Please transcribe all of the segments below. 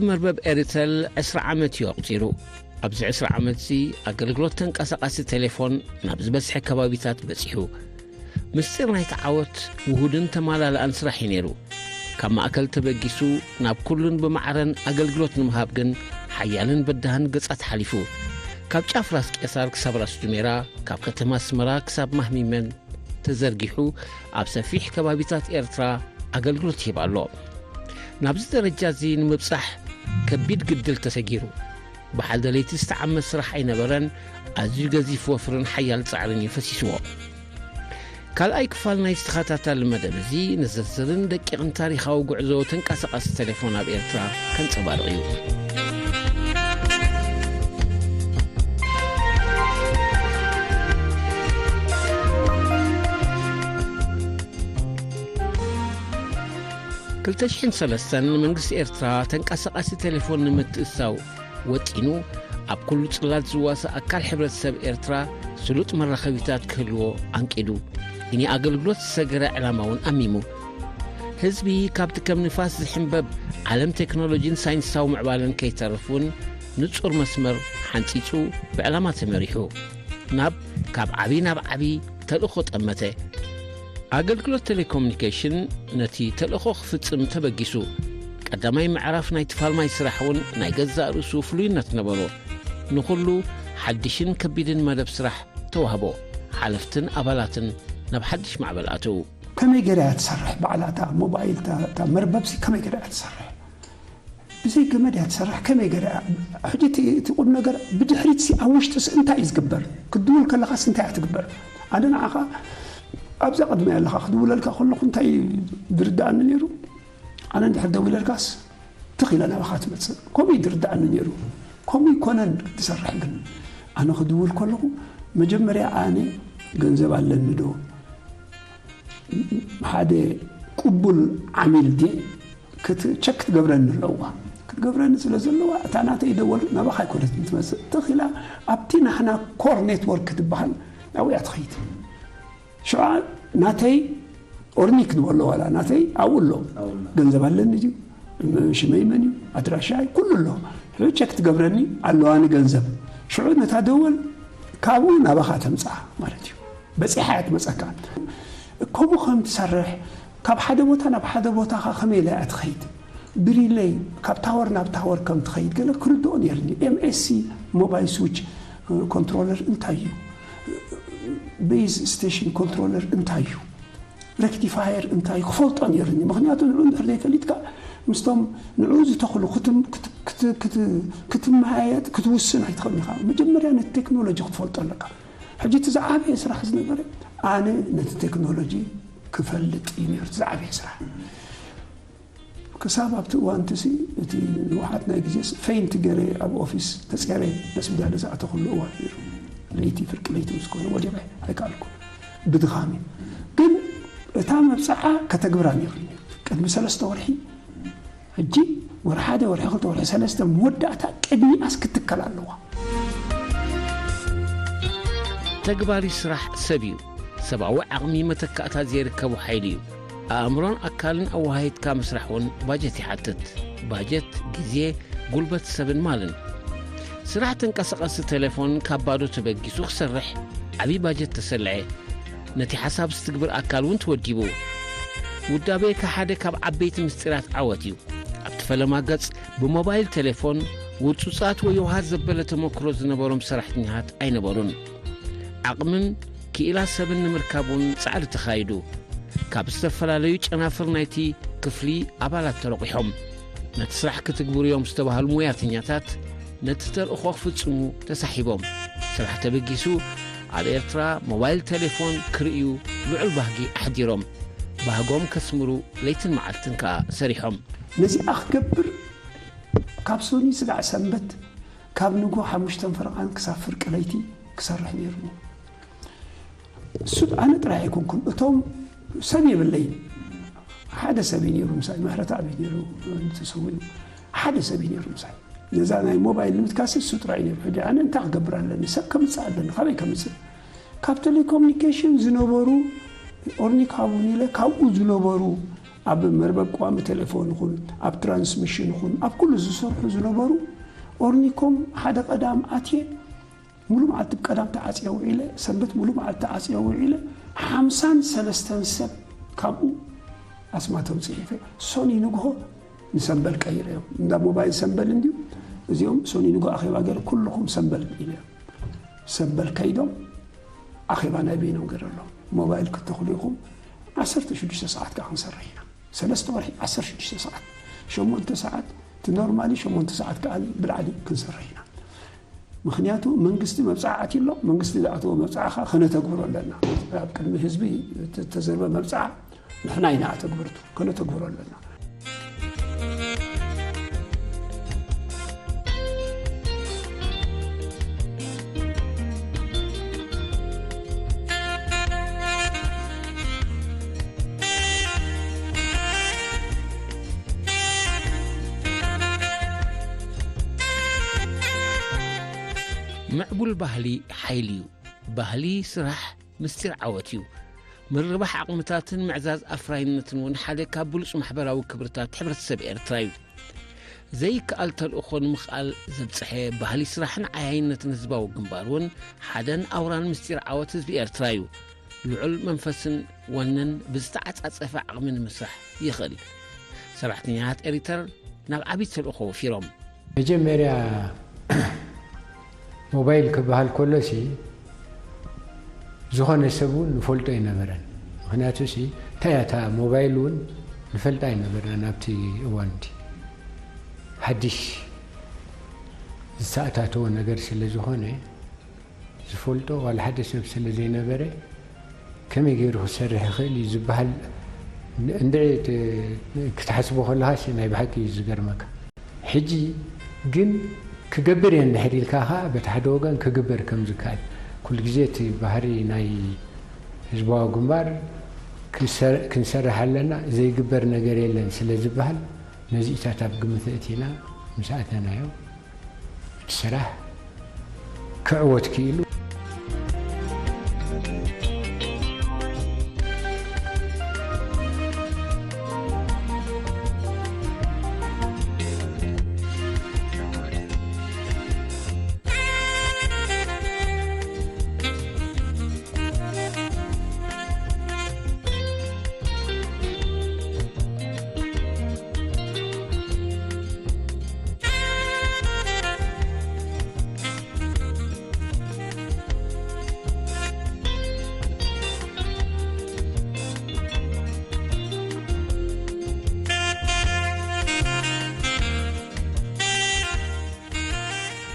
መርበብ ኤሪተል ዕስራ ዓመት እዩ ኣቑጺሩ። ኣብዚ ዕስራ ዓመትዚ ኣገልግሎት ተንቀሳቓሲ ቴሌፎን ናብ ዝበዝሐ ከባቢታት በጺሑ። ምስጢር ናይቲ ዓወት ውሁድን ተማላልኣን ስራሕ እዩ ነይሩ። ካብ ማእከል ተበጊሱ ናብ ኩሉን ብማዕረን ኣገልግሎት ንምሃብ ግን ሓያልን በዳህን ገጻት ሓሊፉ። ካብ ጫፍ ራስ ቄሳር ክሳብ ራስ ዱሜራ፣ ካብ ከተማ ኣስመራ ክሳብ ማህሚመን ተዘርጊሑ ኣብ ሰፊሕ ከባቢታት ኤርትራ ኣገልግሎት ይህብ ኣሎ። ናብዚ ደረጃ እዚ ንምብጻሕ ከቢድ ግድል ተሰጊሩ። በዓል ደለይቲ ዝተዓመ ስራሕ ኣይነበረን። ኣዝዩ ገዚፍ ወፍርን ሓያል ጻዕርን እዩ ፈሲስዎ። ካልኣይ ክፋል ናይ ዝተኸታታሊ መደብ እዚ ንዝርዝርን ደቂቕን ታሪኻዊ ጉዕዞ ተንቀሳቓሲ ቴሌፎን ኣብ ኤርትራ ከንጸባርቕ እዩ። ክልተ ሽሕን ሰለስተን መንግስቲ ኤርትራ ተንቀሳቓሲ ቴሌፎን ንምትእሳው ወጢኑ፣ ኣብ ኩሉ ጽላት ዝዋሳእ ኣካል ሕብረተሰብ ኤርትራ ስሉጥ መራኸቢታት ክህልዎ ኣንቂዱ። ንኣገልግሎት ዝሰገረ ዕላማ እውን ኣሚሙ። ህዝቢ ካብቲ ከም ንፋስ ዝሕንበብ ዓለም ቴክኖሎጂን ሳይንሳዊ ምዕባለን ከይተርፍ እውን ንጹር መስመር ሓንጺጹ ብዕላማ ተመሪሑ ናብ ካብ ዓቢ ናብ ዓቢ ተልእኾ ጠመተ። ኣገልግሎት ቴሌኮሙኒኬሽን ነቲ ተልእኾ ክፍጽም ተበጊሱ። ቀዳማይ ምዕራፍ ናይቲ ፋልማይ ስራሕ እውን ናይ ገዛእ ርእሱ ፍሉይነት ነበሮ። ንኹሉ ሓድሽን ከቢድን መደብ ስራሕ ተዋህቦ። ሓለፍትን ኣባላትን ናብ ሓድሽ ማዕበል ኣተዉ። ከመይ ገይራ እያ ትሰርሕ? ባዕላ እታ ሞባይል፣ እታ፣ እታ መርበብሲ ከመይ ገይራ እያ ትሰርሕ? ብዘይ ገመድ እያ ትሰርሕ። ከመይ ገይራ እያ? ሕጂ እቲ፣ እቲ ቁም ነገር ብድሕሪት ሲ ኣብ ውሽጢ ሲ እንታይ እዩ ዝግበር? ክትድውል ከለኻስ እንታይ እያ ትግበር? ኣነ ንዓኻ ኣብዛ ቅድሚ ኣለኻ ክድውለልካ ከለኹ እንታይ እዩ ዝርድኣኒ ነይሩ? ኣነ እንድሕር ደዊለልካስ ትኽ ኢላ ናባኻ ትመጽእ። ከምኡ እዩ ዝርድኣኒ ነይሩ። ከምኡ ይኮነን ክትሰርሕ ግን። ኣነ ክድውል ከለኹ መጀመርያ ኣነ ገንዘብ ኣለኒ ዶ? ሓደ ቅቡል ዓሚል ድየ? ክት-፣ ቸክ ክትገብረኒ ኣለዋ። ክትገብረኒ ስለ ዘለዋ፣ እታ ናተይ ደወል ናባኻ ኣይኮነትን ትመጽእ። ትኽ ኢላ ኣብቲ ናህና ኮር ኔትወርክ ትበሃል፣ ናብኡ እያ ትኸይድ። ሽዓ ናተይ ኦርኒክ ንበሎ ዋላ፣ ናተይ ኣብኡ ኣሎ። ኣብኡ ኣሎ። ገንዘብ ኣለኒ ድዩ? ሽመይ መን እዩ? ኣድራሻይ ኩሉ ኣሎ። ሽዑ ቸክ ትገብረኒ ኣለዋኒ ገንዘብ። ሽዑ ነታ ደወል ካብኡ ናባኻ ተምጽኣ ማለት እዩ። በጺሓ እያ ትመጸካ። ከምኡ ከም ትሰርሕ፣ ካብ ሓደ ቦታ ናብ ሓደ ቦታ ኸ-፣ ከመይ ኢላ እያ ትኸይድ? ብሪለይ ካብ ታወር ናብ ታወር ከም ትኸይድ ገለ ክርድኦ ነይርኒ። ኤምኤስሲ ሞባይል ስዊች ኮንትሮለር እንታይ እዩ? ቤዝ ስቴሽን ኮንትሮለር እንታይ እዩ? ሬክቲፋየር እንታይ ክፈልጦ ነይሩኒ። ምኽንያቱ ንዑ እንድሕር ዘይፈሊጥካ ምስቶም ንዑ ዝተኽሉ ክትም-፣ ክት-፣ ክት-፣ ክት-፣ ክትመያየጥ ክትውስን ኣይትኽእልን ኢኻ። መጀመርያ ነቲ ቴክኖሎጂ ክትፈልጦ ኣለካ። ሕጂ እቲ ዝዓበየ ስራሕ ዝነበረ ኣነ ነቲ ቴክኖሎጂ ክፈልጥ እዩ ነይሩ እቲ ዝዓበየ ስራሕ። ክሳብ ኣብቲ እዋን እቲ ሲ፣ እቲ ንውሓት ናይ ግዜስ ፈይንት ገይረ ኣብ ኦፊስ ተጸይረ ነስቢዳደ ዝኣተኹሉ እዋን ነይሩ። ለይቲ ፍርቂ ለይቲ ምስ ኮነ ወዲቐ ኣይከኣልኩን ብድኻሚ። ግን እታ መብጽዓ ከተግብራ ነይሩኒ ቅድሚ ሰለስተ ወርሒ። ሕጂ ወርሒ ሓደ፣ ወርሒ ክልተ፣ ወርሒ ሰለስተ፣ መወዳእታ ቅድሚኣስ ክትከል ኣለዋ። ተግባሪ ስራሕ ሰብ እዩ። ሰብኣዊ ዓቕሚ መተካእታ ዘይርከቦ ሓይሊ እዩ። ኣእምሮን ኣካልን ኣወሃሂድካ ምስራሕ እውን ባጀት ይሓትት። ባጀት፣ ግዜ፣ ጉልበት ሰብን ማልን። ስራሕ ተንቀሳቐሲ ቴሌፎን ካብ ባዶ ተበጊሱ ክሰርሕ ዓብዪ ባጀት ተሰልዐ። ነቲ ሓሳብ ዝትግብር ኣካል እውን ተወዲቡ። ውዳቤ ከሓደ ካብ ዓበይቲ ምስጢራት ዓወት እዩ። ኣብቲ ፈለማ ገጽ ብሞባይል ቴሌፎን ውርጹጻት ወይ የውሃር ዘበለ ተመክሮ ዝነበሮም ሰራሕተኛታት ኣይነበሩን። ዓቕምን ክኢላ ሰብን ንምርካብ እውን ጻዕሪ ተኻይዱ። ካብ ዝተፈላለዩ ጨናፍር ናይቲ ክፍሊ ኣባላት ተረቑሖም። ነቲ ስራሕ ክትግብሩ እዮም ዝተባህሉ ሙያተኛታት ነቲ ተልእኾ ክፍጽሙ ተሳሒቦም። ስራሕ ተበጊሱ ኣብ ኤርትራ ሞባይል ቴሌፎን ክርእዩ ልዑል ባህጊ ኣሕዲሮም። ባህጎም ከስምሩ ለይትን መዓልትን ከኣ ሰሪሖም። ነዚኣ ክገብር ካብ ሶኒ ስጋዕ ሰንበት፣ ካብ ንግሆ ሓሙሽተን ፈረቓን ክሳብ ፍርቂ ለይቲ ክሰርሕ ነይሩኒ። እሱ ኣነ ጥራይ ኣይኮንኩን፣ እቶም ሰብ የብለይን። ሓደ ሰብ እዩ ነይሩ ምሳይ፣ ምሕረተኣብ እዩ ነይሩ፣ ተሰዊኡ። ሓደ ሰብ እዩ ነይሩ ምሳይ። ነዛ ናይ ሞባይል ንምትካስ እሱ ጥራይ እዩ ነይሩ። ሕጂ ኣነ እንታይ ክገብር ኣለኒ? ሰብ ከምጽእ ኣለኒ፣ ካበይ ከምጽእ? ካብ ቴሌኮሙኒኬሽን ዝነበሩ ኦርኒክ ሃቡኒ ኢለ፣ ካብኡ ዝነበሩ ኣብ መርበብ ቀዋሚ ቴሌፎን ይኹን ኣብ ትራንስሚሽን ይኹን ኣብ ኩሉ ዝሰርሑ ዝነበሩ ኦርኒኮም ሓደ ቀዳም ኣትየ ሙሉ መዓልቲ ብቀዳም ተዓፅየ ውዒለ፣ ሰንበት ሙሉ መዓልቲ ተዓፅየ ውዒለ፣ ሓምሳን ሰለስተን ሰብ ካብኡ ኣስማቶም ፅሒፈ ሶኒ ንግሆ ንሰምበል ቀይረዮም። እንዳ ሞባይል ሰምበል እንድዩ፣ እዚኦም ሶኒ ንግሆ ኣኼባ ገይረ ኩልኹም ሰምበል ኢለዮም። ሰምበል ከይዶም ኣኼባ ናይ በይኖም ገይረሎም። ሞባይል ክትተኽሉ ኢኹም፣ ዓሰርተ ሽዱሽተ ሰዓት ከዓ ክንሰርሕ ኢና። ሰለስተ ወርሒ ዓሰርተ ሽዱሽተ ሰዓዓት፣ ሸሞንተ ሰዓት እቲ ኖርማሊ ሸሞንተ ሰዓት ከዓ ብላዕሊ ክንሰርሕ ኢና። ምኽንያቱ መንግስቲ መብፅዓ ኣትዩ ኣሎ። መንግስቲ ዝኣተዎ መብፅዓ ከዓ ከነተግብሮ ኣለና። ኣብ ቅድሚ ህዝቢ እተዘርበ መብፅዓ ንሕና ኢና ኣተግበርቱ፣ ከነተግብሮ ኣለና። ምዕቡል ባህሊ ሓይሊ እዩ። ባህሊ ስራሕ ምስጢር ዓወት እዩ። ምርባሕ ዓቕምታትን ምዕዛዝ ኣፍራይነትን እውን ሓደ ካብ ብሉጽ ማሕበራዊ ክብርታት ሕብረተሰብ ኤርትራ እዩ። ዘይከኣል ተልእኾ ንምኽኣል ዘብጽሐ ባህሊ ስራሕን ዓያይነትን ህዝባዊ ግንባር እውን ሓደን ኣውራን ምስጢር ዓወት ህዝቢ ኤርትራ እዩ። ልዑል መንፈስን ወነን ብዝተዓጻጸፈ ዓቕሚ ንምስራሕ የኽእል። ሰራሕተኛታት ኤሪተር ናብ ዓቢ ተልእኾ ወፊሮም። መጀመርያ ሞባይል ክበሃል ከሎሲ ዝኾነ ሰብ እውን ንፈልጦ ኣይነበረን። ምኽንያቱ ሲ እንታይ እያ እታ ሞባይል እውን ንፈልጣ ኣይነበርናን ኣብቲ እዋን እቲ ሓድሽ ዝተኣታተወ ነገር ስለ ዝኾነ ዝፈልጦ ዋላ ሓደ ሰብ ስለ ዘይነበረ ከመይ ገይሩ ክሰርሕ ይኽእል እዩ ዝበሃል እንድዒ ክትሓስቦ ከለኻሲ ናይ ብሓቂ እዩ ዝገርመካ። ሕጂ ግን ክገብር እየ እንድሕር ኢልካ ኸዓ በቲ ሓደ ወገን ክግበር ከም ዝከኣል ኩሉ ግዜ እቲ ባህሪ ናይ ህዝባዊ ግንባር ክንሰርሕ ኣለና ዘይግበር ነገር የለን ስለ ዝበሃል ነዚኢታት ኣብ ግምት ኣእቲና ምስ ኣተናዮ እቲ ስራሕ ክዕወት ክኢሉ።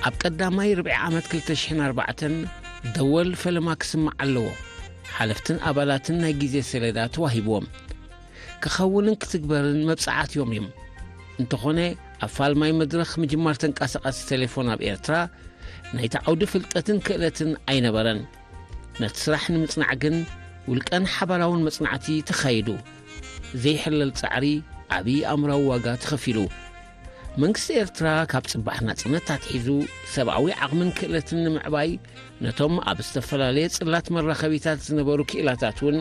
ኣብ ቀዳማይ ርብዒ ዓመት ክልተ ሽሕን ኣርባዕተን ደወል ፈለማ ክስማዕ ኣለዎ። ሓለፍትን ኣባላትን ናይ ግዜ ሰሌዳ ተዋሂብዎም። ክኸውንን ክትግበርን መብጽዓ ኣትዮም እዮም። እንተኾነ፣ ኣብ ፋልማይ መድረኽ ምጅማር ተንቀሳቓሲ ቴሌፎን ኣብ ኤርትራ፣ ናይቲ ዓውዲ ፍልጠትን ክእለትን ኣይነበረን። ነቲ ስራሕ ንምጽናዕ ግን ውልቀን ሓባራውን መጽናዕቲ ተኻይዱ። ዘይሕለል ጻዕሪ፣ ዓቢ ኣእምራዊ ዋጋ ተኸፊሉ። መንግስቲ ኤርትራ ካብ ጽባሕ ናጽነት ኣትሒዙ ሰብኣዊ ዓቕምን ክእለትን ንምዕባይ ነቶም ኣብ ዝተፈላለየ ጽላት መራኸቢታት ዝነበሩ ክኢላታት እውን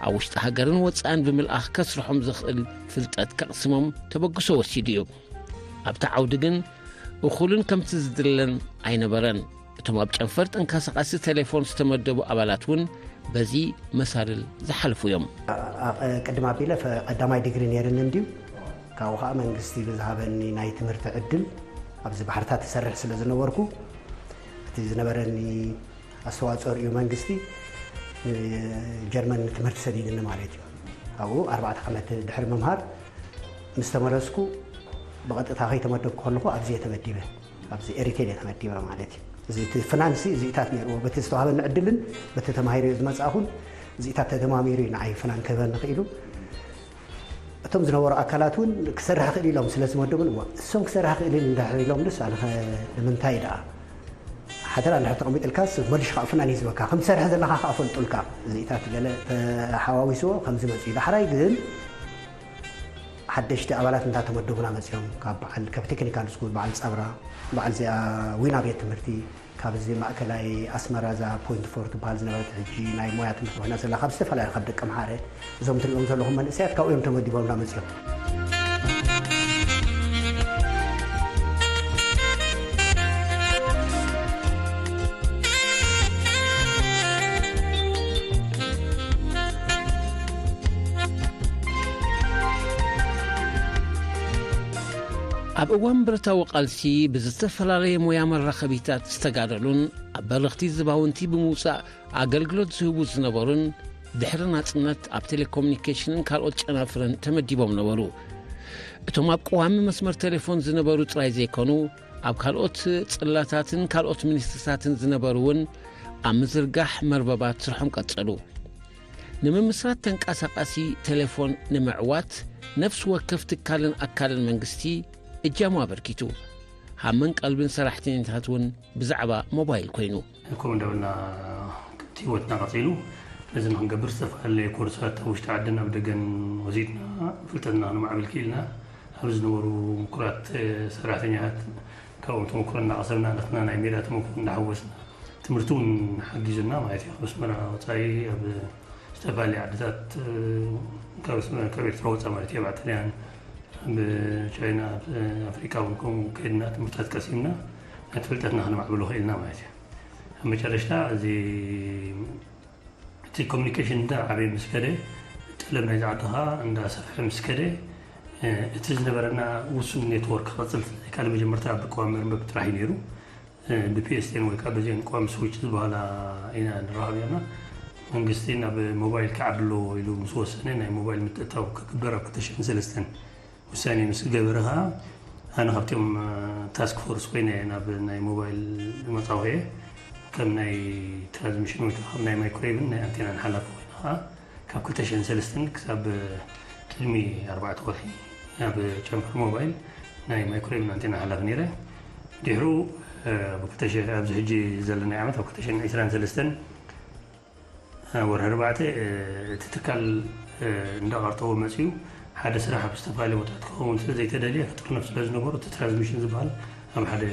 ኣብ ውሽጢ ሃገርን ወጻእን ብምልኣኽ ከስርሖም ዘኽእል ፍልጠት ከቕስሞም ተበግሶ ወሲዱ እዩ። ኣብቲ ዓውዲ ግን እኹልን ከምቲ ዝድለን ኣይነበረን። እቶም ኣብ ጨንፈር ተንቀሳቓሲ ቴሌፎን ዝተመደቡ ኣባላት እውን በዚ መሳልል ዝሓለፉ እዮም። ቅድም ኣቢለ ቀዳማይ ዲግሪ ነይርኒ እንድዩ። ካብኡ ከዓ መንግስቲ ብዝሃበኒ ናይ ትምህርቲ ዕድል ኣብዚ ባሕርታት ትሰርሕ ስለ ዝነበርኩ እቲ ዝነበረኒ ኣስተዋፅኦ ርእዩ መንግስቲ ንጀርመን ንትምህርቲ ሰዲድኒ ማለት እዩ። ኣብኡ ኣርባዕተ ዓመት ድሕሪ ምምሃር ምስ ተመለስኩ ብቐጥታ ከይተመደብኩ ከለኹ ኣብዚ እየ ተመዲበ። ኣብዚ ኤሪቴል እየ ተመዲበ ማለት እዩ። እዚ እቲ ፍናን ሲ እዚኢታት ነይርዎ። በቲ ዝተዋህበኒ ዕድልን በቲ ተማሂረዮ ዝመፃእኹን እዚኢታት ተደማሚሩ እዩ ንዓይ ፍናን ክህበኒ ክኢሉ። እቶም ዝነበሩ ኣካላት እውን ክሰርሕ ክእል ኢሎም ስለ ዝመደቡን እዋ እሶም ክሰርሕ ክእል እንድሕር ኢሎም ንስ ኣነ ከ ንምንታይ ደኣ ሓደራ እንድሕር ተቐሚጥልካስ መልሽ ከዓ ፍናን እዩ ዝበካ ከም ትሰርሕ ዘለካ ከዓ ፈልጡልካ እዚኢታት ገለ ተሓዋዊስዎ ከምዚ መፅኡ ዳሕራይ ግን ሓደሽቲ ኣባላት እንዳተመደቡና መፅኦም ካብ በዓል ካብ ቴክኒካል ስኩል በዓል ፀብራ በዓል ዚኣ ዊና ቤት ትምህርቲ ካብዚ ማእከላይ ኣስመራ እዛ ፖይንት ፎር ትበሃል ዝነበረት ሕጂ ናይ ሞያ ትምህርቲ ኮይና ዘላ ካብ ዝተፈላለዩ ካብ ደቂ ኣምሓረ እዞም ትሪኦም ዘለኹም መንእሰያት ካብኡ እዮም ተመዲቦም እናመፅኦም። ኣብ እዋን ብረታዊ ቃልሲ ብዝተፈላለየ ሞያ መራኸቢታት ዝተጋደሉን ኣብ በረኽቲ ዝባውንቲ ብምውጻእ ኣገልግሎት ዝህቡ ዝነበሩን ድሕሪ ናጽነት ኣብ ቴሌኮሙኒኬሽንን ካልኦት ጨናፍርን ተመዲቦም ነበሩ። እቶም ኣብ ቀዋሚ መስመር ቴሌፎን ዝነበሩ ጥራይ ዘይኮኑ ኣብ ካልኦት ጽላታትን ካልኦት ሚኒስትርታትን ዝነበሩ እውን ኣብ ምዝርጋሕ መርበባት ስርሖም ቀጸሉ። ንምምስራት ተንቀሳቃሲ ቴሌፎን ንምዕዋት ነፍሲ ወከፍ ትካልን ኣካልን መንግስቲ እጃሙ ኣበርኪቱ። ሃምን ቀልብን ሰራሕተኛታት እውን ብዛዕባ ሞባይል ኮይኑ። ከምኡ እንዳበልና ህይወትና ቀፂሉ። ነዚ ንክንገብር ዝተፈላለየ ኮርሳት ኣብ ውሽጢ ዓድን ኣብ ደገን ወሲድና ፍልጠትና ክንማዕብል ክኢልና። ኣብ ዝነበሩ ምኩራት ሰራሕተኛታት ካብኦም ተመክሮ እናቐሰምና ናትና ናይ ሜዳ ተመክሮ እናሓወስና ትምህርቲ እውን ሓጊዙና ማለት እዩ። ኣብ ኣስመራ ወፃኢ ኣብ ዝተፈላለዩ ዓድታት ካብ ኣስመራ ካብ ኤርትራ ወፃ ማለት እዩ ኣብ ጣልያን ኣብ ቻይና ኣብ ኣፍሪካ እውን ከምኡ ከይድና ትምህርታት ቀሲምና ናይ ፍልጠትና ክነማዕብሎ ክኢልና ማለት እዩ። ኣብ መጨረሽታ እዚ እቲ ኮሚኒኬሽን እንዳ ዓበየ ምስ ከደ ጠለብ ናይ ዓዲ ከዓ እንዳሰፍሐ ምስ ከደ እቲ ዝነበረና ውሱን ኔትወርክ ክቐፅል ስለዘይካለ መጀመርታ ብቀዋሚ መርበብ ጥራሕ እዩ ነይሩ። ብፒኤስኤን ወይ ከዓ በዚአን ቀዋሚ ስዊች ዝበሃላ ኢና ንራኸብ ነርና። መንግስቲ ናብ ሞባይል ክዓቢ ኣለዎ ኢሉ ምስ ወሰነ ናይ ሞባይል ምትእታው ክግበር ኣብ ክልተ ሽሕን ሰለስተን ውሳኔ ምስ ገበረ ከዓ ኣነ ካብቲኦም ታስክ ፎርስ ኮይነ ናብ ናይ ሞባይል መፃወየ ከም ናይ ትራንስሚሽን ወይ ከዓ ናይ ማይክሮዌቭን ናይ ኣንቴናን ሓላፊ ኮይነ ከዓ ካብ ክልተ ሽሕን ሰለስተን ክሳብ ቅድሚ ኣርባዕተ ወርሒ ኣብ ጨንፈር ሞባይል ናይ ማይክሮዌቭን ኣንቴና ሓላፊ ነይረ። ድሕሩ ኣብዚ ሕጂ ዘለናይ ዓመት ኣብ ክልተ ሽሕን ዕስራን ሰለስተን ወርሒ ኣርባዕተ እቲ ትካል እንዳቐርጠዎ መፅዩ ሓደ ስራሕ ኣብ ዝተፈላለየ ቦታት ክኸውን ስለ ዘይተደልየ ክጥርነፍ ስለ ዝነበሩ እቲ ትራንስሚሽን ዝበሃል ኣብ ሓደ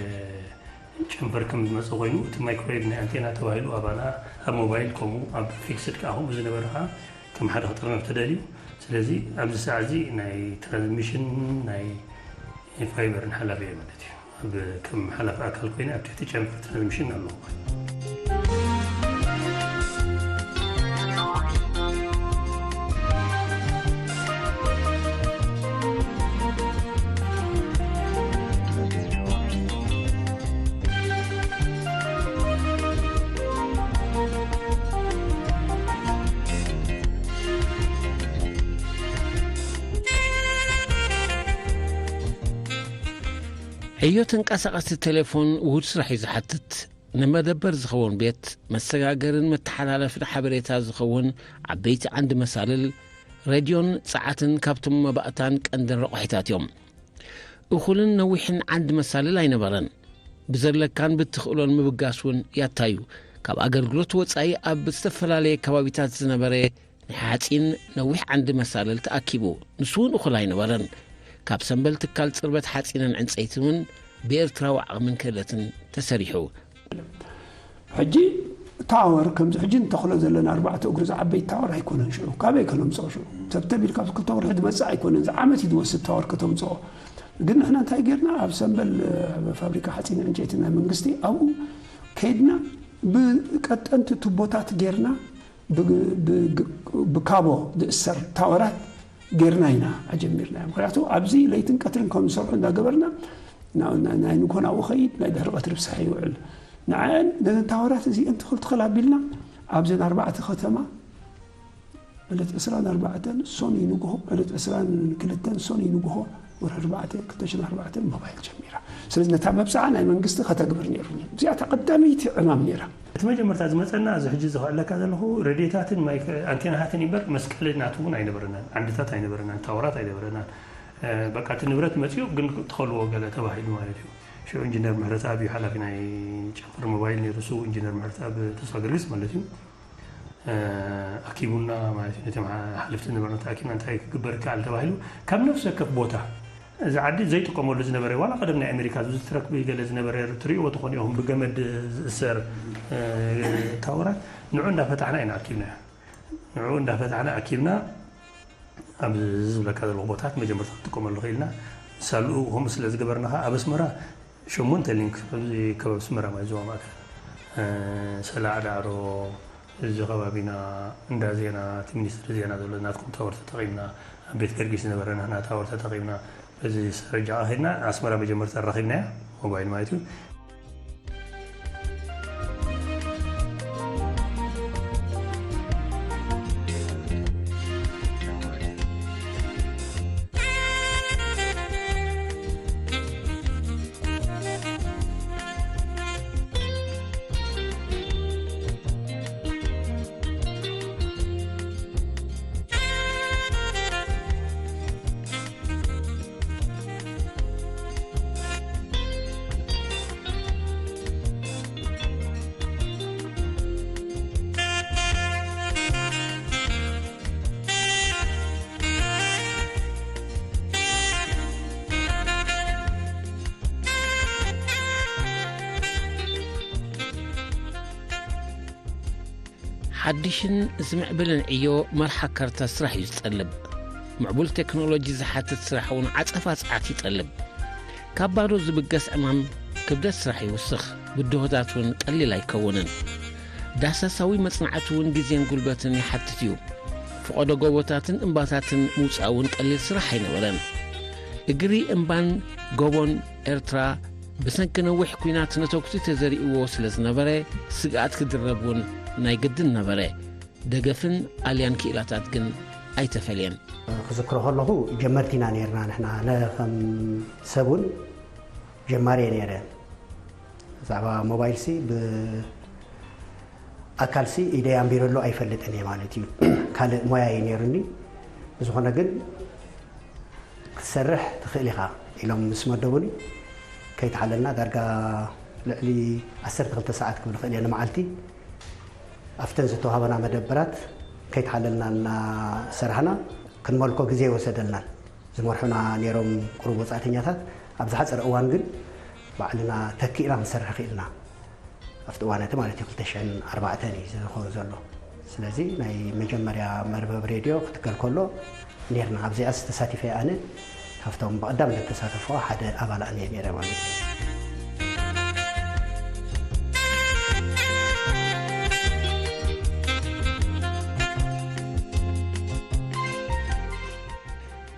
ጨንፈር ከም ዝመፀ ኮይኑ እቲ ማይክሮዌቭ ናይ ኣንቴና ተባሂሉ ኣባና ኣብ ሞባይል ከምኡ ኣብ ፊክስድ ከዓ ከምኡ ዝነበረ ከዓ ከም ሓደ ክጥርነፍ ተደልዩ። ስለዚ ኣብዚ ሰዓት እዚ ናይ ትራንስሚሽን ናይ ፋይበርን ሓላፊ እየ ማለት እዩ። ኣብ ከም ሓላፊ ኣካል ኮይነ ኣብ ትሕቲ ጨንፈር ትራንስሚሽን ኣለኹ። ዕዮ ተንቀሳቐስቲ ቴሌፎን ውሁድ ስራሕ እዩ ዝሓትት። ንመደበር ዝኸውን ቤት መሰጋገርን መተሓላለፍን ሓበሬታ ዝኸውን ዓበይቲ ዓንዲ መሳልል፣ ሬድዮን ጸዓትን ካብቶም መባእታን ቀንድን ረቑሒታት እዮም። እኹልን ነዊሕን ዓንዲ መሳልል ኣይነበረን። ብዘለካን ብትኽእሎን ምብጋስ እውን ያታዩ። ካብ ኣገልግሎት ወጻኢ ኣብ ዝተፈላለየ ከባቢታት ዝነበረ ናይ ሓጺን ነዊሕ ዓንዲ መሳልል ተኣኪቡ። ንሱ እውን እኹል ኣይነበረን። ካብ ሰምበል ትካል ጽርበት ሓጺንን ዕንጸይትን እውን ብኤርትራዊ ዓቕምን ክእለትን ተሰሪሑ። ሕጂ ታወር ከምዚ ሕጂ ንተኽሎ ዘለና ኣርባዕተ እግሩ ዝዓበይ ታወር ኣይኮነን። ሽዑ ካበይ ከነምፅኦ? ሽዑ ተብተብ ኢልካ ኣብዚ ክልተ ወርሒ ዝመፅእ ኣይኮነን። እዚ ዓመት እዩ ዝወስድ ታወር ከተምፅኦ። ግን ንሕና እንታይ ጌርና? ኣብ ሰምበል ኣብ ፋብሪካ ሓፂን ዕንጨይቲ ናይ መንግስቲ ኣብኡ ከይድና ብቀጠንቲ ቱቦታት ጌርና ብካቦ ዝእሰር ታወራት ጌርና ኢና ኣጀሚርናዮ። ምክንያቱ ኣብዚ ለይትን ቀትርን ከም ዝሰርሑ እንዳገበርና ናይ ንግሆ ናብኡ ኸይድ ናይ ድሕሪ ቀትሪ ብሳሕ ይውዕል። ንዓን ነዘን ታወራት እዚአን ትኽል ትኽል ኣቢልና ኣብዘን ኣርባዕተ ከተማ ዕለት ዕስራን ኣርባዕተን ሶኒ ንግሆ ዕለት ዕስራን ክልተን ሶኒ ንግሆ ወርሒ ኣርባዕተ ክልተ ሽሕን ኣርባዕተን ሞባይል ጀሚራ። ስለዚ ነታ መብፅዓ ናይ መንግስቲ ከተግብር ነይሩኒ። እዚኣታ ቀዳመይቲ ዕማም ነይራ። እቲ መጀመርታ ዝመፀና እዚ ሕጂ ዝኽዕለካ ዘለኹ ሬድዮታትን ኣንቴናታትን እምበር መስቀሊ ናቱ እውን ኣይነበረናን፣ ዓንድታት ኣይነበረናን፣ ታወራት ኣይነበረናን። በቃ እቲ ንብረት መፅኡ ግን ትኸልዎ ገለ ተባሂሉ ማለት እዩ። ሽዑ ኢንጂነር ምሕረተኣብ እዩ ሓላፊ ናይ ጨንፈር ሞባይል ነይሩ፣ እሱ ኢንጂነር ምሕረተኣብ ተስፋ ገርግስ ማለት እዩ። ኣኪቡና ማለት እዩ። ነቶም ሓለፍቲ ዝነበርና ተኣኪብና እንታይ ክግበር ይከኣል ተባሂሉ ካብ ነፍሲ ወከፍ ቦታ እዚ ዓዲ ዘይጥቀመሉ ዝነበረ፣ ዋላ ቀደም ናይ ኣሜሪካ ዝትረክ ገለ ዝነበረ፣ ትርእይዎ ትኾኑ ኢኹም፣ ብገመድ ዝእሰር፣ እ፣ ታወራት፣ ንዑ እንዳፈታሕና ኢና ኣኪብናዮ። ንዑ እንዳፈታሕና ኣኪብና፣ ኣብ ዝብለካ ዘለኹ ቦታት መጀመርታ ክንጥቀመሉ ክኢልና። ሳልኡ ከምኡ ስለ ዝገበርና ኸዓ ኣብ ኣስመራ ሸሞንተ ሊንክ፣ ኣብዚ ከባቢ ኣስመራ ማለት ዞባ ማእከል፣ እ፣ ሰላዕ ዳዕሮ፣ እዚ ከባቢና እንዳ ዜና፣ እቲ ሚኒስትሪ ዜና ዘሎ ናትኩም ታወር ተጠቒምና፣ ኣብ ቤት ገርጊስ ዝነበረ ናህና ታወር ተጠቒምና፣ በዚ ስርጃ ከይድና ኣስመራ መጀመርታ ረኺብናያ፣ ሞባይል ማለት እዩ። ሓድሽን ዝምዕብልን ዕዮ መርሓ ካርታ ስራሕ እዩ ዝጠልብ። ምዕቡል ቴክኖሎጂ ዝሓትት ስራሕ እውን ዓጸፋ ጸዓት ይጠልብ። ካብ ባዶ ዝብገስ ዕማም ክብደት ስራሕ ይውስኽ፣ ብድሆታት እውን ቀሊል ኣይከውንን። ዳህሳሳዊ መጽናዕቲ እውን ግዜን ጉልበትን ይሓትት እዩ። ፈቐዶ ጎቦታትን እምባታትን ምውጻእ እውን ቀሊል ስራሕ ኣይነበረን። እግሪ እምባን ጎቦን ኤርትራ ብሰንኪ ነዊሕ ኲናት ነተጉቲ ተዘሪእዎ ስለ ዝነበረ፣ ስግኣት ክድረብ እውን ናይ ግድን ነበረ። ደገፍን ኣልያን ክኢላታት ግን ኣይተፈልየን። ክዝክሮ ከለኹ ጀመርቲ ኢና ነይርና ንሕና፣ ነ-፣ ከም ሰብ እውን ጀማሪ እየ ነይረ። ብዛዕባ ሞባይልሲ ብኣካልሲ ኢደይ ኣንቢረሉ ኣይፈልጥን እየ ማለት እዩ። ካልእ ሞያ እዩ ነይሩኒ። ብዝኾነ ግን ክትሰርሕ ትኽእል ኢኻ ኢሎም ምስ መደቡኒ፣ ከይተሓለልና ዳርጋ ልዕሊ ዓሰርተ ክልተ ሰዓት ክብል እኽእል እየ ንመዓልቲ ኣብተን ዝተዋህበና መደበራት ከይተሓለልና እናሰርሕና ክንመልኮ ግዜ ኣይወሰደልናን። ዝመርሑና ነይሮም ቁሩብ ወጻእተኛታት፣ ኣብ ዝሓጸረ እዋን ግን ባዕልና ተኪእና ክንሰርሕ ክኢልና። ኣብቲ እዋን እቲ ማለት እዩ፣ ክልተ ሽሕን ኣርባዕተን እዩ ዝኸውን ዘሎ። ስለዚ ናይ መጀመርያ መርበብ ሬድዮ ክትከል ከሎ ኔርና። ኣብዚኣስ ተሳቲፈ ኣነ፣ ካብቶም ብቐዳምነት ተሳተፍዋ ሓደ ኣባል ኣነ እየ ነይረ ማለት እዩ።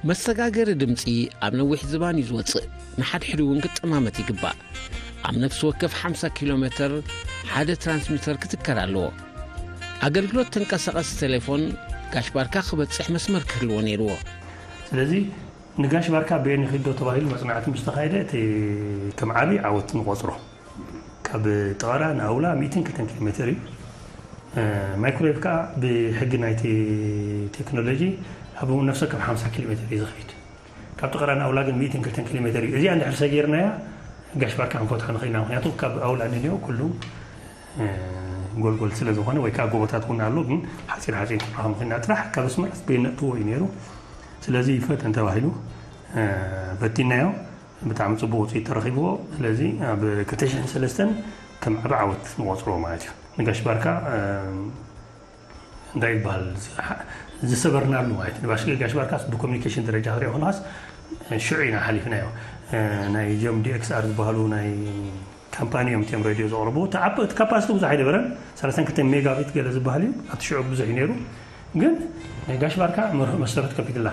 መሰጋገሪ ድምጺ ኣብ ነዊሕ ዝባን እዩ ዝወጽእ። ንሓድሕዱ እውን ክጠማመት ይግባእ። ኣብ ነፍሲ ወከፍ ሓምሳ ኪሎ ሜተር ሓደ ትራንስሚተር ክትከር ኣለዎ። ኣገልግሎት ተንቀሳቐሲ ቴሌፎን ጋሽ ባርካ ክበጽሕ መስመር ክህልዎ ነይርዎ። ስለዚ ንጋሽ ባርካ በየን ይኺዶ ተባሂሉ መጽናዕቲ ምስ ተኻየደ፣ እቲ ከም ዓቢ ዓወት ንቖጽሮ። ካብ ጠቐራ ንኣውላ ሚእትን ክልተን ኪሎ ሜተር እዩ። እ፣ ማይክሮዌቭ ከኣ ብሕጊ ናይቲ ቴክኖሎጂ ኣብ ነፍሲ ወከፍ ሓምሳ ኪሎ ሜተር እዩ ዝኸይድ። ካብ ጠቐራ ንኣውላ ግን ሚእትን ክልተን ኪሎ ሜተር እዩ። እዚኣ እንድሕር ሰጊርናያ፣ ጋሽ ባርካ ክንፈትሖ ንኽእል ኢና። ምኽንያቱ ካብ ኣውላ ንንዮ ኩሉ፣ እ፣ ጎልጎል ስለ ዝኾነ፣ ወይ ከኣ ጎቦታት እውን ኣሎ፣ ግን ሓጺር ሓጺር ክንረኽቦ ንኽእል ኢና። ጥራሕ ካብ ኣስመራስ በየን ነእትዎ እዩ ነይሩ። ስለዚ ይፈተን ተባሂሉ፣ እ፣ ፈቲናዮ። ብጣዕሚ ጽቡቕ ውጽኢት ተረኺብዎ። ስለዚ ኣብ ክልተ ሽሕን ሰለስተን ከም ዓቢ ዓወት ንቖጽሮ ማለት እዩ። ንጋሽ ባርካ፣ እ፣ እንታይ ይበሃል፣ ዝሓ-፣ ዝሰበርናሉ ማለት እዩ። ንባሽ-፣ ጋሽ ባርካስ ብኮሚኒኬሽን ደረጃ ክሪኦ ከለኻስ፣ እ፣ ሽዑ ኢና ሓሊፍናዮ። እ፣ ናይ ጆም ዲ ኤክስ ኣር ዝበሃሉ ናይ ካምፓኒ እዮም እቲኦም ሬድዮ ዘቕርቡ። እቲ ዓብ-፣ እቲ ካፓሲቲ ብዙሕ ኣይነበረን፣ ሰላሳን ክልተን ሜጋቢት ገለ ዝበሃል እዩ። ኣብቲ ሽዑ ብዙሕ እዩ ነይሩ። ግን ናይ ጋሽ ባርካ መር-፣ መሰረት ከፊትላ።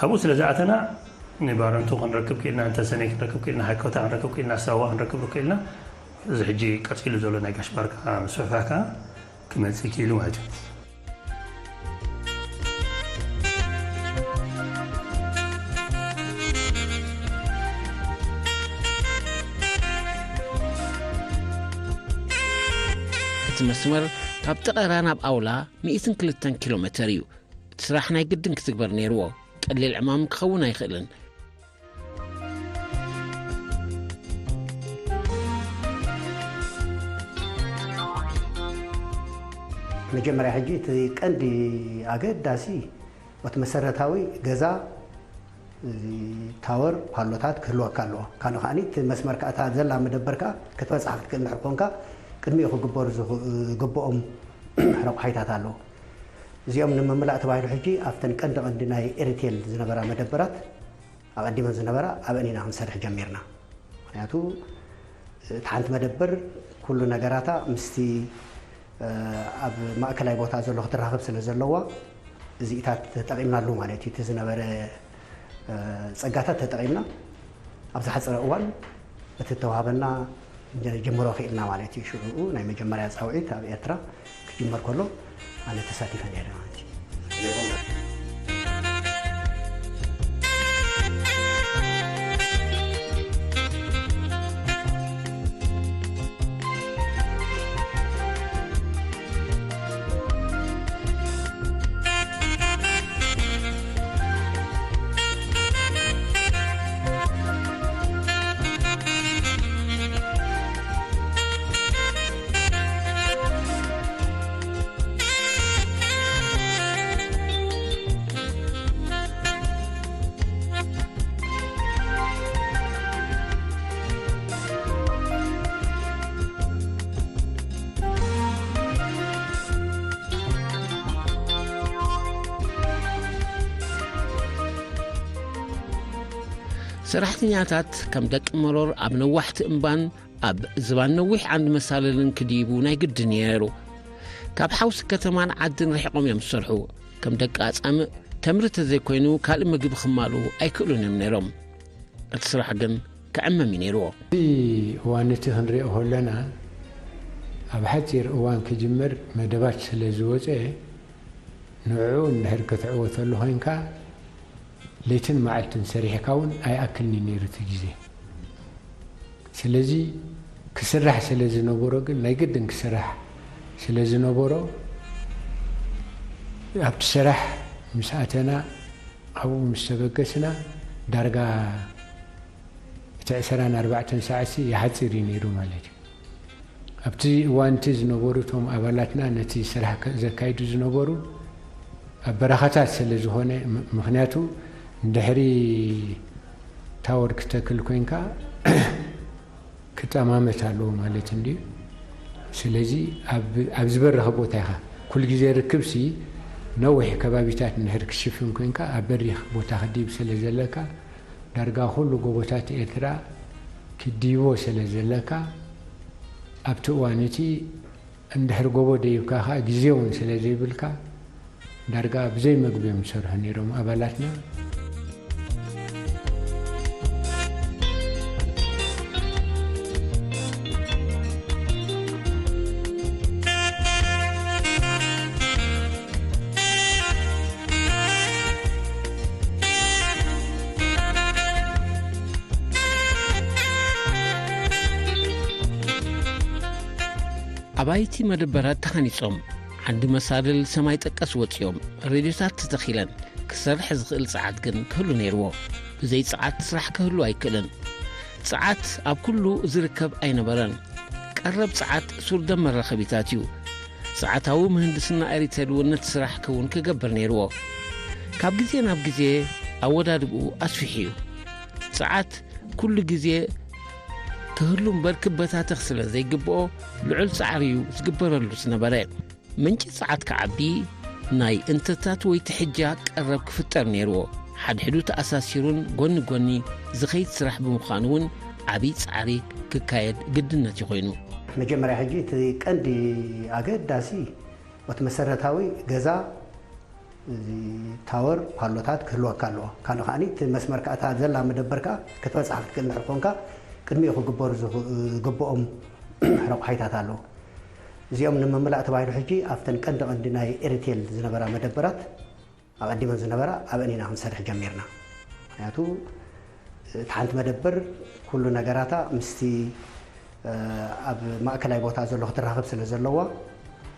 ኣብኡ ስለ ዝኣተና፣ ንባረንቱ ክንረክብ ክኢልና፣ እንተሰነይ ክንረክብ ክኢልና፣ ሃይኮታ ክንረክብ ክኢልና፣ ሳዋ ክንረክብ ክኢልና። እዚ ሕጂ ቀጺሉ ዘሎ ናይ ጋሽ ባርካ ምስፍሕፋሕ ከኣ ክመጽእ ክኢሉ ማለት እዩ። እቲ መስመር ካብ ጠቐራ ናብ ኣውላ ሚእትን ክልተን ኪሎ ሜተር እዩ። እቲ ስራሕ ናይ ግድን ክትግበር ነይርዎ። ቀሊል ዕማም ክኸውን ኣይኽእልን። መጀመርያ ሕጂ እቲ ቀንዲ ኣገዳሲ፣ እቲ መሰረታዊ ገዛ እዚ ታወር ፓሎታት ክህልወካ ኣለዎ። ካልእ ከኣ እቲ መስመር ከኣ እታ ዘላ መደበር ከኣ ክትበጽሓ ክትክእል እንድሕር ኮንካ ቅድሚኡ ክግበሩ ዝግ-፣ ዝግብኦም ረቑሓይታት ኣለዉ። እዚኦም ንምምላእ ተባሂሉ ሕጂ ኣብተን ቀንዲ ቀንዲ ናይ ኤሪቴል ዝነበራ መደበራት ኣቐዲመን ዝነበራ ኣብአን ኢና ክንሰርሕ ጀሚርና። ምኽንያቱ እቲ ሓንቲ መደበር ኩሉ ነገራታ ምስቲ፣ እ፣ ኣብ ማእከላይ ቦታ ዘሎ ክትራኸብ ስለ ዘለዋ እዚኢታት ተጠቒምናሉ ማለት እዩ። እቲ ዝነበረ፣ እ፣ ጸጋታት ተጠቒምና ኣብ ዝሓጸረ እዋን እቲ እተዋህበና ንጀምሮ ክኢልና ማለት እዩ። ሽዑ ናይ መጀመርያ ጻውዒት ኣብ ኤርትራ ክጅመር ከሎ ኣነ ተሳቲፈ ነይረ ማለት እዩ። ሰራሕተኛታት ከም ደቂ መሮር ኣብ ነዋሕቲ እምባን ኣብ ዝባን ነዊሕ ዓንዲ መሳልልን ክድይቡ ናይ ግድን እዩ ነይሩ። ካብ ሓውሲ ከተማን ዓድን ርሒቖም እዮም ዝሰርሑ። ከም ደቂ ኣጻምእ ተምሪ ተዘይኮይኑ ካልእ ምግቢ ክማልኡ ኣይክእሉን እዮም ነይሮም። እቲ ስራሕ ግን ክዕመም እዩ ነይርዎ። እቲ እዋን እቲ ክንሪኦ ከለና፣ ኣብ ሓጺር እዋን ክጅምር መደባት ስለ ዝወጸ፣ ንዕኡ እንድሕር ክትዕወተሉ ኮይንካ፣ ለይትን መዓልትን ሰሪሕካ እውን ኣይኣክልን እዩ ነይሩ እቲ ግዜ። ስለዚ ክስራሕ ስለ ዝነበሮ ግን፣ ናይ ግድን ክስራሕ ስለ ዝነበሮ፣ ኣብቲ ስራሕ ምስ ኣተና፣ ኣብኡ ምስ ተበገስና፣ ዳርጋ እቲ ዕስራን ኣርባዕተን ሰዓትሲ ይሓጽር እዩ ነይሩ ማለት እዩ። ኣብቲ እዋን እቲ ዝነበሩ እቶም ኣባላትና ነቲ ስራሕ ከ-፣ ዘካይዱ ዝነበሩ ኣብ በረኻታት ስለ ዝኾነ፣ ም-፣ ምኽንያቱ እንድሕሪ ታወር ክተክል ኮይንካ ክጠማመት ኣለዎ ማለት እንድዩ። ስለዚ ኣብ፣ ኣብ ዝበረኸ ቦታ ኢኻ። ኩል ግዜ ርክብሲ ነዊሕ ከባቢታት እንድሕር ክሽፍን ኮይንካ ኣብ በሪኽ ቦታ ክድይብ ስለ ዘለካ፣ ዳርጋ ኩሉ ጎቦታት ኤርትራ ክትድይቦ ስለ ዘለካ፣ ኣብቲ እዋን እቲ እንድሕር ጎቦ ደይብካ ኸኣ ግዜ እውን ስለ ዘይብልካ፣ ዳርጋ ብዘይ መግቢ እዮም ዝሰርሑ ነይሮም ኣባላትና። ኣባይቲ መደበራት ተሃኒጾም፣ ዓንዲ መሳልል ሰማይ ጠቀስ ወጺኦም፣ ሬድዮታት ተተኺለን፣ ክሰርሕ ዝኽእል ጸዓት ግን ክህሉ ነይርዎ። ብዘይ ጸዓት ስራሕ ክህሉ ኣይክእልን። ጸዓት ኣብ ኩሉ ዝርከብ ኣይነበረን። ቀረብ ጸዓት ሱር ደም መራኸቢታት እዩ። ጸዓታዊ ምህንድስና ኤሪቴል እውን ነቲ ስራሕ ክውን ክገብር ነይርዎ። ካብ ግዜ ናብ ግዜ ኣወዳድብኡ ኣስፊሑ እዩ። ጸዓት ኩሉ ግዜ ክህሉ እምበር ክበታተኽ ስለ ዘይግብኦ፣ ልዑል ጻዕሪ እዩ ዝግበረሉ ዝነበረ። ምንጪ ጸዓት ክዓቢ፣ ናይ እንተታት ወይ ትሕጃ ቀረብ ክፍጠር ነይርዎ። ሓድሕዱ ተኣሳሲሩን ጎኒ ጎኒ ዝኸይድ ስራሕ ብምዃኑ እውን ዓብዪ ጻዕሪ ክካየድ ግድነት እዩ ኮይኑ። መጀመርያ ሕጂ እቲ ቀንዲ ኣገዳሲ፣ እቲ መሰረታዊ ገዛ፣ እዚ ታወር ፓሎታት ክህልወካ ኣለዎ። ካልእ ከኣ እቲ መስመር ከኣ እታ ዘላ መደበር ከኣ ክትበጽሓ ክትክእል እንድሕር ኮንካ ቅድሚኡ ክግበሩ ዝግ-፣ ዝግብኦም ረቑሓይታት ኣለዉ። እዚኦም ንምምላእ ተባሂሉ ሕጂ ኣብተን ቀንዲ ቀንዲ ናይ ኤሪቴል ዝነበራ መደበራት ኣቐዲመን ዝነበራ ኣብአን ኢና ክንሰርሕ ጀሚርና። ምኽንያቱ እቲ ሓንቲ መደበር ኩሉ ነገራታ ምስቲ፣ እ፣ ኣብ ማእከላይ ቦታ ዘሎ ክትራኸብ ስለ ዘለዋ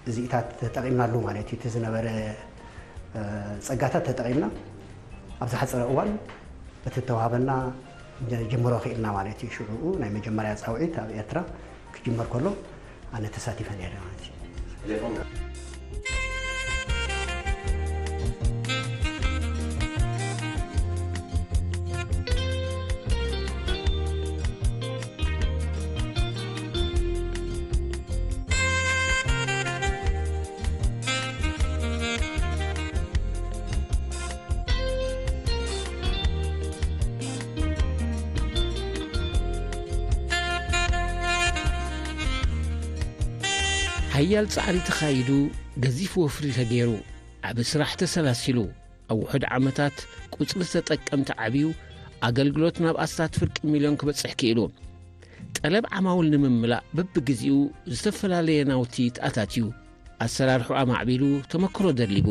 እዚኢታት ተጠቒምናሉ ማለት እዩ። እቲ ዝነበረ፣ እ፣ ጸጋታት ተጠቒምና ኣብ ዝሓጸረ እዋን እቲ እተዋህበና ጀምሮ ክኢልና ማለት እዩ። ሽዑኡ ናይ መጀመርያ ጻውዒት ኣብ ኤርትራ ክጅመር ከሎ ኣነ ተሳቲፈ ነይረ ማለት እዩ። እያል ጻዕሪ ተኻይዱ፣ ገዚፍ ወፍሪ ተገይሩ፣ ዓቢ ስራሕ ተሰላሲሉ፣ ኣብ ውሑድ ዓመታት ቁጽሪ ተጠቀምቲ ዓብዩ፣ ኣገልግሎት ናብ ኣስታት ፍርቂ ሚልዮን ክበጽሕ ክኢሉ። ጠለብ ዓማውል ንምምላእ በብግዜኡ ዝተፈላለየ ናውቲ ተኣታትዩ፣ ኣሰራርሑ ኣማዕቢሉ፣ ተመክሮ ደሊቡ፣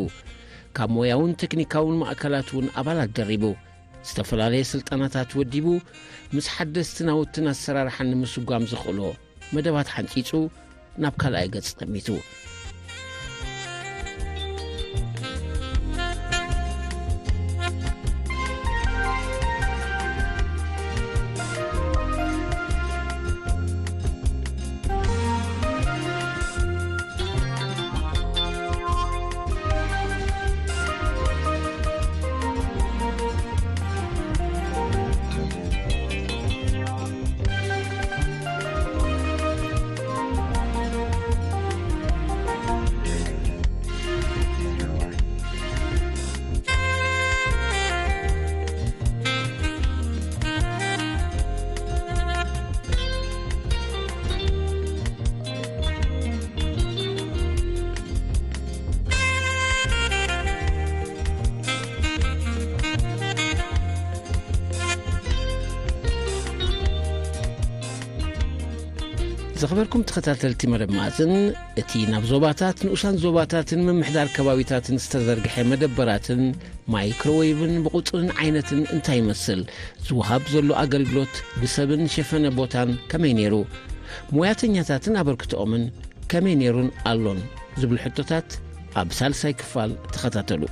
ካብ ሞያውን ቴክኒካውን ማእከላት እውን ኣባላት ደሪቡ፣ ዝተፈላለየ ስልጠናታት ወዲቡ፣ ምስ ሓደስቲ ናውትን ኣሰራርሓን ንምስጓም ዘኽእሎ መደባት ሓንጺጹ ናብ ካልኣይ ገጽ ጠሚቱ። ዝኸበርኩም ተኸታተልቲ መደብ መኣዝን፣ እቲ ናብ ዞባታት፣ ንኡሳን ዞባታትን ምምሕዳር ከባቢታትን ዝተዘርግሐ መደበራትን ማይክሮዌቭን ብቑጽርን ዓይነትን እንታይ ይመስል፣ ዝወሃብ ዘሎ ኣገልግሎት ብሰብን ሸፈነ ቦታን ከመይ ነይሩ፣ ሞያተኛታትን ኣበርክቶኦምን ከመይ ነይሩን ኣሎን ዝብሉ ሕቶታት ኣብ ሳልሳይ ክፋል ተኸታተሉ።